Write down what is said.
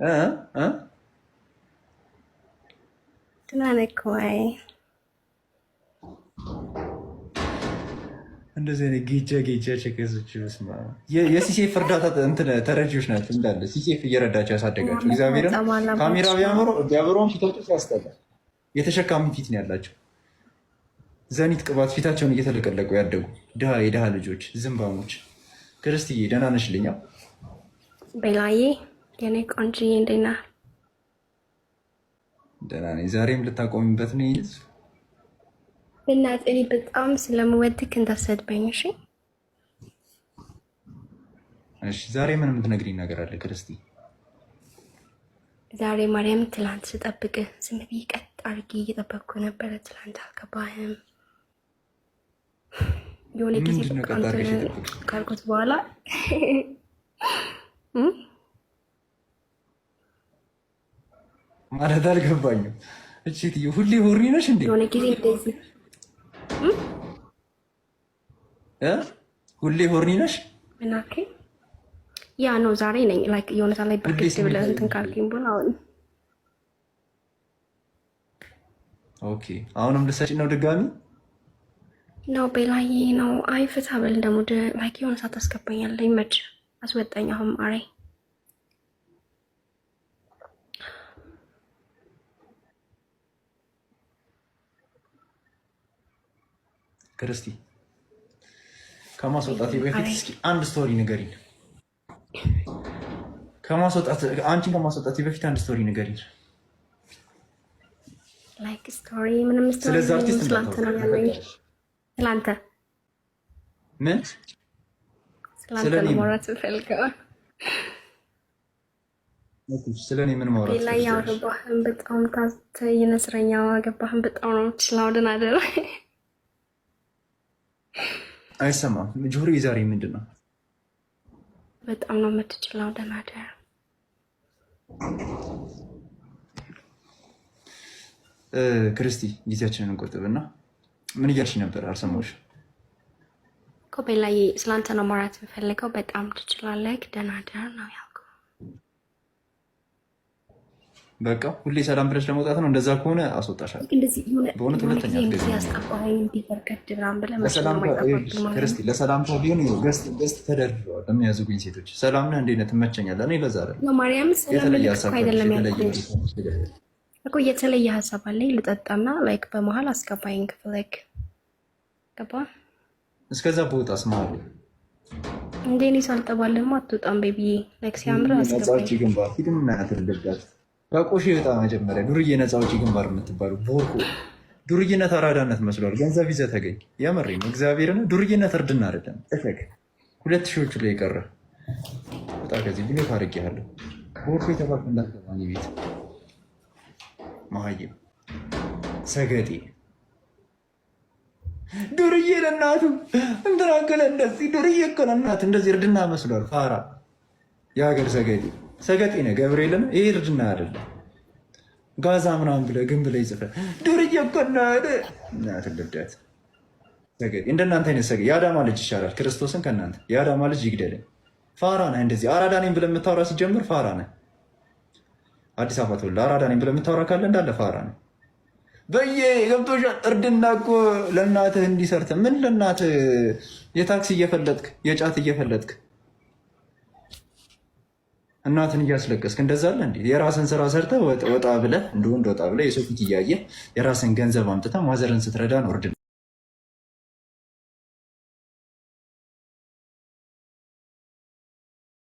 እ እ ደህና ነህ ወይ? እንደዚህ አይነት ጌጃ ጌጃ ቸከሶች ስማ፣ የሲሴፍ እርዳታ እንትን ተረጂዎች ናቸው እንዳለ ሲሴፍ እየረዳቸው ያሳደጋቸው። እግዚአብሔርን ካሜራ ቢያምረውም ፊታቸው ሲያስጠላ የተሸካሚ ፊት ነው ያላቸው። ዘኒት ቅባት ፊታቸውን እየተለቀለቁ ያደጉ ድሃ የድሃ ልጆች ዝምባሞች። ክርስትዬ ደህና ነሽልኛ? ቤላዬ የኔ ቆንጅዬ እንዴት ነህ? ደህና ነኝ። ዛሬም ልታቆሚበት ነው? በእናትህ እኔ በጣም ስለምወድክ እንዳትሰድበኝ እሺ። እሺ። ዛሬ ምን የምትነግሪኝ ነገር አለ ክርስቲ? ዛሬ ማርያም ትላንት ስጠብቅህ ዝም ብዬ ቀጥ አድርጌ እየጠበቅኩ ነበረ። ትላንት አልገባህም። የሆነ ጊዜ ካልኩት በኋላ ማለት አልገባኝም። እቺ ሁሌ horny ነሽ እንዴ? የሆነ ጊዜ እንደዚህ ሁሌ horny ነሽ? ምን አልከኝ? Yeah ነው ዛሬ ነኝ። Like የሆነ ሰዓት ላይ ብርግድ ብለህ እንትን ካልከኝ በኋላ አሁን Okay። አሁንም ልትሰጪ ነው ድጋሚ? ነው ቤላዬ ነው። አይ ፍታ በል ደግሞ like የሆነ ሰዓት ታስገባኛለህ። ይመች አስወጣኝ። አሁን አሬ ክርስቲ ከማስወጣቴ በፊት እስኪ አንድ story ንገሪኝ። ከማስወጣት አንቺን ከማስወጣቴ በፊት አንድ story ንገሪኝ። Like story ምንም story ስለዛ አርቲስት ስላንተ ነው ያለኝ። ስላንተ ምን ስላንተ ነው ማውራት የምፈልገው። ስለ እኔ ምን ማውራት ላይ ያገባህን በጣም የነስረኛ ገባህን በጣም ነው የምትችለው። ደህና ደር አይሰማም ጆሮ። ዛሬ ምንድን ነው? በጣም ነው የምትችለው። ደህና ደር። ክርስቲ ጊዜያችንን እንቆጥብና ምን እያልሽ ነበር? አልሰማሁሽም እኮ ቤላዬ። ስላንተ ነው ማውራት የምፈልገው። በጣም ትችላለህ። ደህና ደር ነው ያልኩህ። በቃ ሁሌ ሰላም ብለሽ ለመውጣት ነው። እንደዛ ከሆነ አስወጣሻለሁ። በእውነት ሁለተኛ ለሰላምታ ቢሆን guest ተደርድረዋል የሚያዝጉኝ ሴቶች። ሰላም ነህ እንዴት ነህ ትመቸኛለህ። እኔ ለዛ ማርያም የተለየ ሀሳብ አይደለም እኮ የተለየ ሀሳብ አለኝ። ልጠጣና like በመሀል አስገባኝ ክፍለክ ገባ። እስከዛ በወጣስ መሀል እንዴ እኔ ሳልጠባልህማ አትወጣም። Baby ዬ like ሲያምር ነፃ አውጪ ግንባር ሂድና ያትልልጋት ከቆሽ ይወጣ መጀመሪያ ዱርዬ ነፃ አውጪ ግንባር የምትባሉ ቦርኮ ዱርዬነት አራዳነት መስሏል። ገንዘብ ይዘህ ተገኝ። የምሬን ነው። እግዚአብሔርን ዱርዬነት እርድና አይደለም። እፈክ ሁለት ሺዎቹ ላይ የቀረ ወጣ ከዚህ ብሎ ታርቄያለሁ። ቦርኮ የተባልክ እንዳትገባ እኔ ቤት መሀይም ሰገጤ ዱርዬ ለእናቱ እንትና እኮ ለእንደዚህ ዱርዬ እኮ ለእናቱ እንደዚህ እርድና መስሏል። ፋራ የሀገር ሰገጤ ሰገጤ ነህ። ገብርኤልን ይሄ እርድና አይደለም። ጋዛ ምናምን ብለህ ግን ብለህ ይጽፈህ ዱርዬ እኮ እናትህ ልብዳት ሰገጤ። እንደናንተ አይነት ሰገጤ የአዳማ ልጅ ይሻላል። ክርስቶስን ከእናንተ የአዳማ ልጅ ይግደልኝ። ፋራ ነህ። እንደዚህ አራዳ ነኝ ብለህ የምታወራ ሲጀምር ፋራ ነህ። አዲስ አበባ ተወልደህ አራዳ ነኝ ብለህ የምታወራ ካለ እንዳለ ፋራ ነህ። በየ ገብቶሻል። እርድና እኮ ለእናትህ እንዲሰርተህ ምን ለእናትህ የታክሲ እየፈለጥክ የጫት እየፈለጥክ እናትን እያስለቀስክ እንደዛ አለ እንዴ? የራስን ስራ ሰርተህ ወጣ ብለህ እንደ ወንድ ወጣ ብለህ የሰው ፊት እያየህ የራስን ገንዘብ አምጥተህ ማዘርን ስትረዳ ነው እርድና።